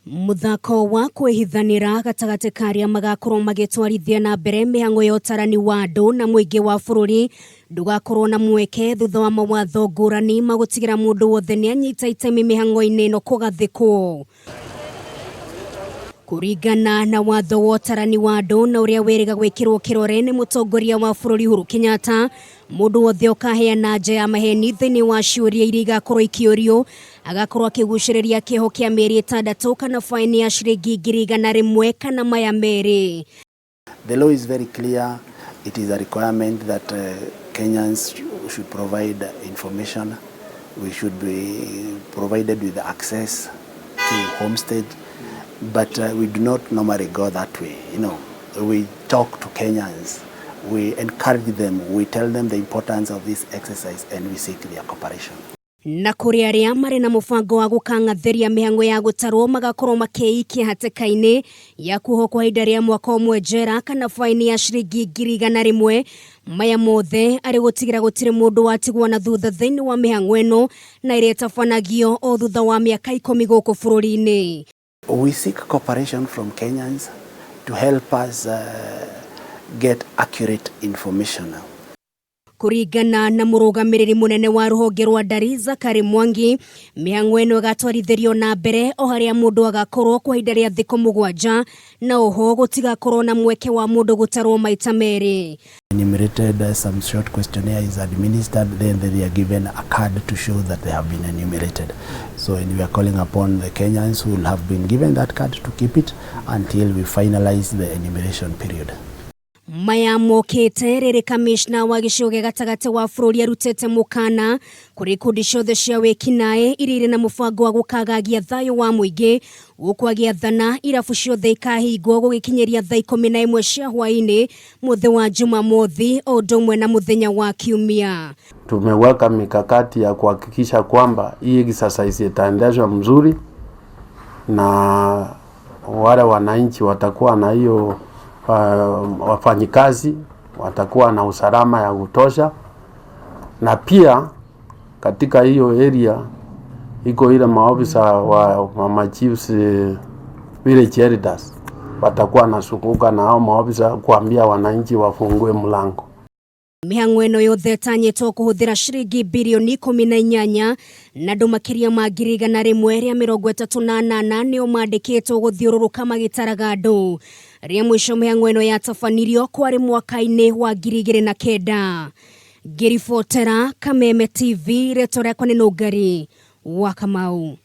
Mũthako wa kwĩhithanĩra gatagatĩ ka arĩa magakorwo magĩtwarithia na mbere mĩhang'o ya ũtarani wa andũ na mũingĩ wa bũrũri ndũgakorwo na mweke thutha wa mawatho ngũrani ma gũtigĩra mũndũ wothe nĩ anyita itemi mĩhang'o-inĩ ĩno kũgathĩkwo. Kũringana na watho wa ũtarani wa andũ na ũrĩa wĩrĩga gwĩkĩrwo kĩrore nĩ mũtongoria wa bũrũri Uhuru Kenyatta, Mũndũ wothe ũkaheana anja ya maheni thĩinĩ wa ciũria iria igakorwo ikĩũrio agakorwo akĩgucĩrĩria kĩoho kĩa mĩeri 6 kana faini ya ciringi 100,000 kana maya merĩ. The law is very clear. It is a requirement that Kenyans should provide information. We should be provided with access to homestead, but we do not normally go that way. We talk to Kenyans, we encourage them, we tell them the importance of this exercise, and we seek their cooperation. Na kũrĩ arĩa marĩ na mũbango wa gũkang'athĩria mĩhang'o ya gũtarwo magakorwo makĩikia hatĩka-inĩ ya kuohwo kwa ihinda rĩa mwaka ũmwe njera kana faini ya ciringi 100,000. Maya mothe arĩ gũtigĩra gũtirĩ mũndũ watigwo na thutha thĩinĩ wa mĩhang'o ĩno na ĩrĩa ĩtabanagio o thutha wa mĩaka 10 gũkũ bũrũri-inĩ. We seek cooperation from Kenyans to help us get accurate information. Kũringana na mũrũgamĩrĩri mũnene wa rũhonge rwa ndari Zakari Mwangi, mĩhang'o ĩno ĩgatwarithĩrio na mbere o harĩa mũndũ agakorwo kwa ihinda rĩa thikũ 7 na oho gũtigakorwo na mweke wa mũndũ gũtarwo maita merĩ. Enumerated, some short questionnaire is administered, then they are given a card to show that they have been enumerated. So and we are calling upon the Kenyans who will have been given that card to keep it until we finalize the enumeration period. Maya mokĩte rĩrĩ kamishna wa gĩcigo gĩa gatagatĩ wa bũrũri arutĩte mũkana kũrĩ ikundi ciothe cia wĩkinaĩ iria irĩ na mũbango wa gũkagagia thayũ wa mũingĩ gũkũ agĩathana irabu ciothe ikahingwo gũgĩkinyĩria thaa 11 cia hwaĩ-inĩ mũthĩ wa Jumamothi o ũndũ ũmwe na mũthenya wa Kiumia. Tumeweka mikakati ya kuhakikisha kwamba hii exercise itaendeshwa mzuri na wale wananchi watakuwa na hiyo wafanyikazi watakuwa na usalama ya kutosha, na pia katika hiyo area iko ile maofisa wa machiefs, village elders watakuwa nashughulika na hao maofisa kuambia wananchi wafungue mlango. Mĩhang'o ĩno yothe ĩtanyĩtwo kũhũthĩra ciringi birioni 18 na andũ makĩria ma 138,000 nĩo mandĩkĩtwo gũthiũrũrũka magĩtaraga andũ. Rĩa mũico mĩhang'o ĩno yatabanĩrio kwarĩ mwaka-inĩ wa 2009. Ngĩribotera Kameme TV, rĩtwa rĩakwa nĩ Nũngari wa Kamau.